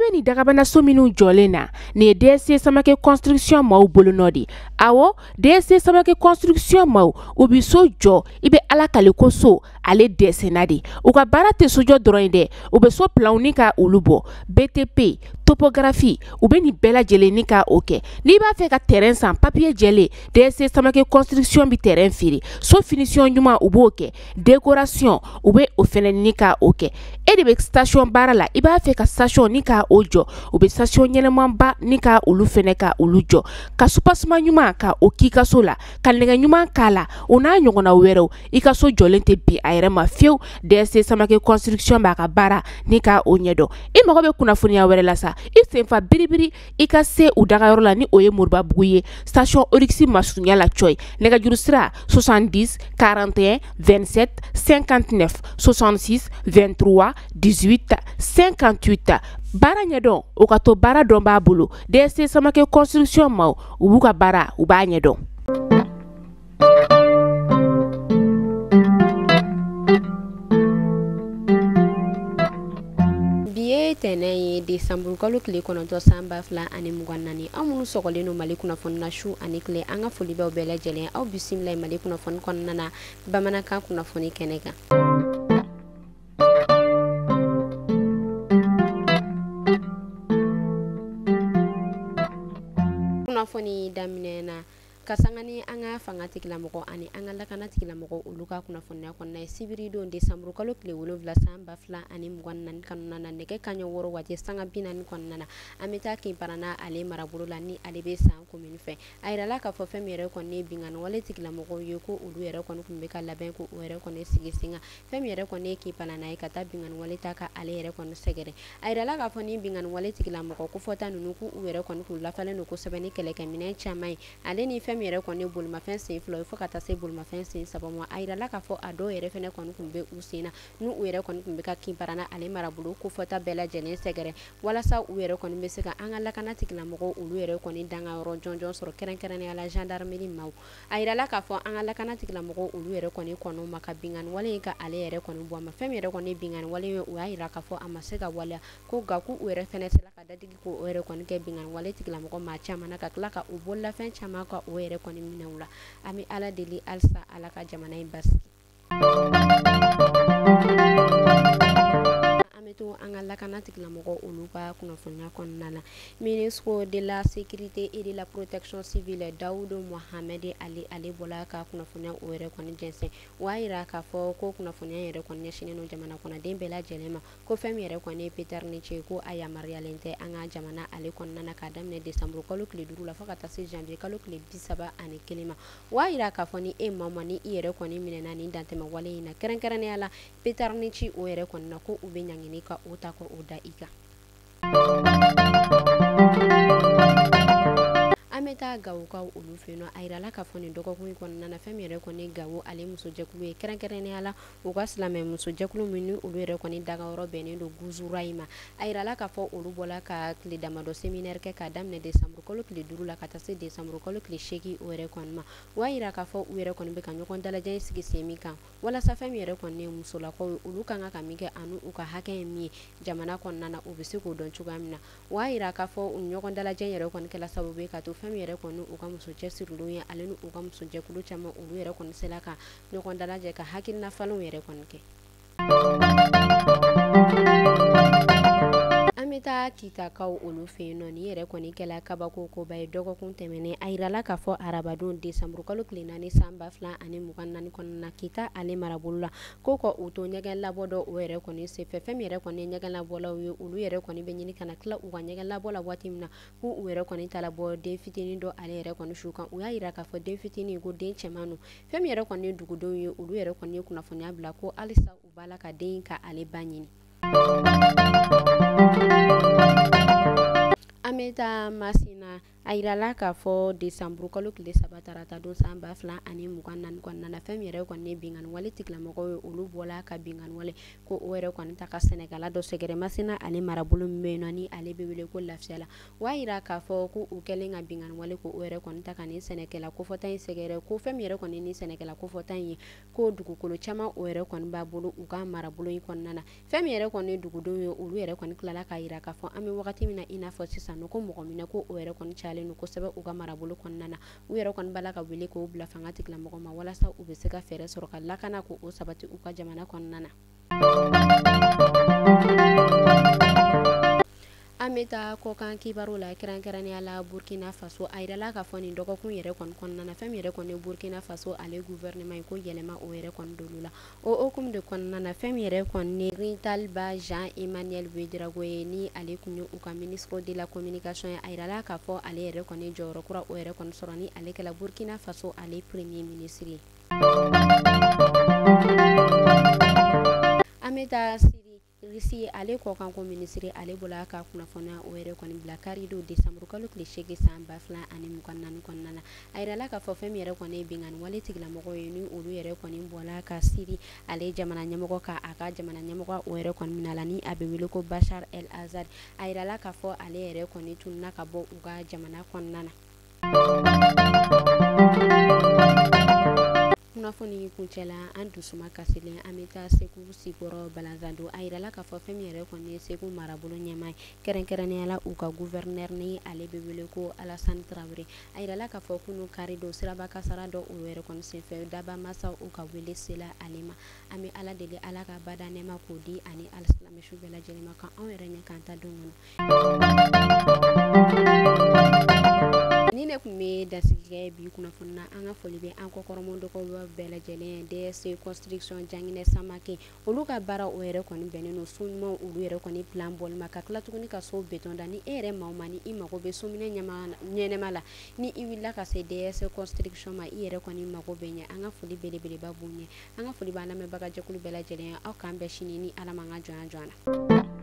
bɛ nin dagabanaso minnu jɔlen na, nin ye DSC Samake Construction maaw bolonɔ de. Awɔ, DSC Samake Construction maaw, u bɛ so jɔ, i bɛ Ala kale ko so ale dɛsɛnna de. U ka baara tɛ sojɔ dɔrɔn ye dɛ, u bɛ so planw ni ka olu bɔ, BTP, topographie, u bɛ nin bɛɛ lajɛlen ni ka o kɛ. N'i b'a fɛ ka terrain san, papier jɛlen, DSC Samake Construction bɛ terrain feere. So finition ɲuman, u b'o kɛ. Décoration, u bɛ o fɛnɛ ni ka o kɛ. E de bɛ station baara la, i b'a fɛ ka station ni ka o jɔ, u bɛ station ɲɛnɛmanba ni ka olu fɛnɛ ka olu jɔ, ka soubassement ɲuman ka o k'i ka so la, ka nɛgɛ ɲuman k'a la, o n'a ɲɔgɔnna wɛrɛw. I ka so jɔlen tɛ bin a yɛrɛ ma fiyewu. DSC Samake Construction b'a ka baara ni ka o ɲɛdɔn. I mago bɛ kunnafoniya wɛrɛ la sa, i senfa biribiri i ka se u dagayɔrɔ la, ni o ye Moribabugu ye, station Oryx masurunya la cɔyi. Nɛgɛjuru sira 70 41 27 59 66 23 18 58. Baara ɲɛdɔn, o ka to baara dɔn b'a bolo. DSC Samake Construction maaw, u b'u ka baara, u b'a ɲɛdɔn. Bi ye tɛnɛn ye, desanburu kalo tile 9 san 2024. Aw minnu sɔgɔlen don Mali kunnafoni na su ani tile, an ka foli b'aw bɛɛ lajɛlen. Aw bisimila Mali kunnafoni kɔnɔna na, bamanankan kunnafoni kɛnɛ kan. Kunnafoni daminɛ na ka sanga ni an ka fanga tigilamɔgɔ ani an ka lakana tigilamɔgɔ olu ka kunnafoniya kɔnɔna ye, sibiridon desanburu kalo tile 7 san 2024 kɔnɔna na, nɛgɛ kanɲɛ 6 waati sanga 40 kɔnɔna na, an bɛ taa Kinparana ale marabolo la, ni ale bɛ San commune fɛ. A yirala k'a fɔ fɛn min yɛrɛ kɔni ye binkanni wale tigilamɔgɔw ye, ko olu yɛrɛ kɔni tun bɛ ka labɛn ko o yɛrɛ kɔni sigi sen kan. Fɛn min yɛrɛ kɔni ye Kinparana ye, ka taa binkanni wale ta ka ale yɛrɛ kɔni sɛgɛrɛ. A yirala k'a fɔ ni binkanni wale tigilamɔgɔ kofɔta ninnu, k'u yɛrɛ kɔni tun lafalen don kosɛbɛ ni kɛlɛkɛminɛn caman ye, ale ni fɛn min yɛrɛ kɔni bolimafɛn sen 2 fo ka taa se bolimafɛn sen 3 ma. A yirala k'a fɔ a dɔw yɛrɛ fɛnɛ kɔni tun bɛ u sen na, n'u yɛrɛ kɔni tun bɛ ka Kinparana ale marabolo kofɔta bɛɛ lajɛlen sɛgɛrɛ, walasa u yɛrɛ kɔni bɛ se ka an ka lakana tigilamɔgɔw olu yɛrɛ kɔni danga yɔrɔ jɔnjɔn sɔrɔ, kɛrɛnkɛrɛnnenya la gendarmerie maaw. A yirala k'a fɔ an ka lakana tigilamɔgɔw olu yɛrɛ kɔni kɔnɔ ma ka binkanni wale in ka ale yɛrɛ kɔni bɔ a ma. Fɛn min yɛrɛ kɔni binkanni wale ye, u y'a yira k'a fɔ a ma se ka waleya, ko nka k'u yɛrɛ fɛnɛ sera ka dadigi k'o yɛrɛ kɔni kɛ binkanni wale tigilamɔgɔ maa caman na, ka tila ka u bololafɛn caman ka o yɛrɛ kɔni minɛ u la. An bɛ Ala deli halisa Ala ka jamana in basigi. An bɛ to an ka lakana tigilamɔgɔ olu ka kunnafoniya kɔnɔna na. Ministre de la sécurité et de la protection civile Dawudu Mohamed Ali, ale bɔla ka kunnafoniya o yɛrɛ kɔni jɛnsɛn. O y'a yira k'a fɔ ko kunnafoniya yɛrɛ kɔni ɲɛsinnen don jamana kɔnɔden bɛɛ lajɛlen ma, ko fɛn min yɛrɛ kɔni ye Peter Nice, ko a yamaruyalen tɛ an ka jamana ale kɔnɔna na, k'a daminɛ desanburu kalo tile 5 la fo ka taa se janvier kalo tile 31 ma. O y'a yira k'a fɔ ni e maa ma ni i yɛrɛ kɔni minɛna nin dantɛmɛ wale in na, kɛrɛnkɛrɛnnenya la Peter Nice o yɛrɛ kɔni na, ko u bɛ ɲangini ka o ta k'o da i kan. An bɛ taa Gawokaw olu fɛ yen nɔ. A yirala k'a fɔ nin dɔgɔkun in kɔnɔna na, fɛn min yɛrɛ kɔni Gawo ale musojɛkulu ye, kɛrɛnkɛrɛnnenya la u ka silamɛ musojɛkulu min ni olu yɛrɛ kɔni dagayɔrɔ bɛnnen don Guzura in ma. A yirala k'a fɔ olu bɔla ka tile damadɔ séminaire kɛ k'a daminɛ desanburu kalo tile 5 la ka taa se desanburu kalo tile 8 o yɛrɛ kɔni ma. O y'a yira k'a fɔ u yɛrɛ kɔni bɛ ka ɲɔgɔn dalajɛ in sigi sen min kan, walasa fɛn min yɛrɛ kɔni ye musolakaw ye, olu kan ka min kɛ ani u ka hakɛ ye min ye jamana kɔnɔna na, u bɛ se k'o dɔn cogoya min na. O y'a yira k'a fɔ u ɲɔgɔn dalajɛ yɛrɛ kɔni kɛla sababu ye ka to fɛn min yɛrɛ kɔni u ka muso cɛsirilenw ye, ale ni u ka musojɛkulu caman olu yɛrɛ kɔni sela ka ɲɔgɔn dalajɛ ka hakilina falenw yɛrɛ kɔni kɛ. An bɛ taa Kitakaw olu fɛ yen nɔ. Nin yɛrɛ kɔni kɛla kabako koba ye dɔgɔkun tɛmɛnen. A yirala k'a fɔ arabadon desanburu kalo tile 4 san 2024 kɔnɔna na, Kita ale marabolo la, ko ka u to ɲɛgɛn labɔ dɔ o yɛrɛ kɔni senfɛ. Fɛn min yɛrɛ kɔni ye ɲɛgɛn labɔlaw ye, olu yɛrɛ kɔni bɛ ɲini ka na tila u ka ɲɛgɛn labɔ la waati min na, k'u yɛrɛ kɔni ta labɔ den fitinin dɔ ale yɛrɛ kɔni su kan. U y'a yira k'a fɔ den fitinin ko den cɛman don. Fɛn min yɛrɛ kɔni ye dugudenw ye, olu yɛrɛ kɔni ye kunnafoniya bila ko halisa u b'a la ka den ka ale ba ɲini. An bɛ taa Masina. A yirala k'a fɔ desanburu kalo tile 3 tarata don san 2024 kɔnɔna na, fɛn min yɛrɛ kɔni ye binkanni wale tigilamɔgɔw ye, olu bɔla ka binkanni wale ko o yɛrɛ kɔni ta ka sɛnɛkɛla dɔ sɛgɛrɛ Masina ale marabolo min bɛ yen nɔ ni ale bɛ wele ko Lafiyala. O y'a yira k'a fɔ ko u kɛlen ka binkanni wale ko o yɛrɛ kɔni ta ka nin sɛnɛkɛla kofɔta in sɛgɛrɛ, ko fɛn min yɛrɛ kɔni ni sɛnɛkɛla kofɔta in ye, ko dugukolo caman o yɛrɛ kɔni b'a bolo u ka marabolo in kɔnɔna na. Fɛn min yɛrɛ kɔni dugudenw ye, olu yɛrɛ kɔni tilala k'a yira k'a fɔ an bɛ wagati min na i n'a fɔ sisan ko mɔgɔ minɛ ko o yɛrɛ kɔni cayalen don kosɛbɛ u ka marabolo kɔnɔna na. U yɛrɛ kɔni b'a la ka wele k'o bila fanga tigilamɔgɔ ma walasa u bɛ se ka fɛɛrɛ sɔrɔ ka lakana k'o sabati u ka jamana kɔnɔna na. An bɛ taa kɔkan kibaru la, kɛrɛnkɛrɛnnenya la Burkina Faso. A yirala k'a fɔ nin dɔgɔkun yɛrɛ kɔni kɔnɔna na, fɛn min yɛrɛ kɔni Burkina Faso ale gouvernement ye, ko yɛlɛma o yɛrɛ kɔni dolu la. O hukumu de kɔnɔna na, fɛn min yɛrɛ kɔni Rintalba Jean Emmanuel Ouedraogo ye, ni ale kun ye u ka ministre de la communication ye, a yirala k'a fɔ ale yɛrɛ kɔni jɔyɔrɔ kura o yɛrɛ kɔni sɔrɔ ni ale kɛla Burkina Faso ale premier ministre ye. An bɛ taa Russie ale kɔkanko minisiri ale bɔla ka kunnafoniya o yɛrɛ kɔni bila kari don desanburu kalo tile 8 san 2024 kɔnɔna na. A yirala k'a fɔ fɛn min yɛrɛ kɔni ye binkanni wale tigilamɔgɔw ye, ni olu yɛrɛ kɔni bɔla ka Syrie ale jamana ɲɛmɔgɔ ka a ka jamana ɲɛmɔgɔ o yɛrɛ kɔni minɛ la, ni a bɛ wele ko Bachar El Assad. A yirala k'a fɔ ale yɛrɛ kɔni tununna ka bɔ u ka jamana kɔnɔna na. Kunnafoni kuncɛla, an dusuma kasilen, an bɛ taa Segu Sikɔrɔ Balanzando. A yirala k'a fɔ fɛn min yɛrɛ kɔni ye Segu marabolo ɲɛmaa ye, kɛrɛnkɛrɛnnenya la u ka gouverneur ni ale bɛ wele ko Alassane Traoré. A yirala k'a fɔ kunun kari don siraba kasara dɔ o yɛrɛ kɔni senfɛ, daba masaw u ka wele sela ale ma. An bɛ Ala deli Ala ka bada nɛɛma k'o di ani alisilamɛsu bɛɛ lajɛlen ma, ka anw yɛrɛ ɲɛ k'an ta don kɔnɔ. Ni ne tun bɛ dasigi kɛ bi kunnafoni na, an ka foli bɛ an kɔkɔrɔmɔdɔgɔw bɛɛ lajɛlen ye. DSC construction Janginɛ Samake, olu ka baara o yɛrɛ kɔni bɛnnen don so ɲumanw olu yɛrɛ kɔni plan bɔli ma, ka tila tuguni ka so béton da. Ni e yɛrɛ maa o maa ni i mago bɛ sominɛ ɲɛnɛma la, ni i wulila ka se DSC construction ma, i yɛrɛ kɔni mago bɛ ɲɛ. An ka foli belebeleba b'u ɲɛ. An ka foli b'an lamɛnbaga jɛkulu bɛɛ lajɛlen ye. Aw k'an bɛn sini ni Ala m'an ka jɔnya jɔ an na.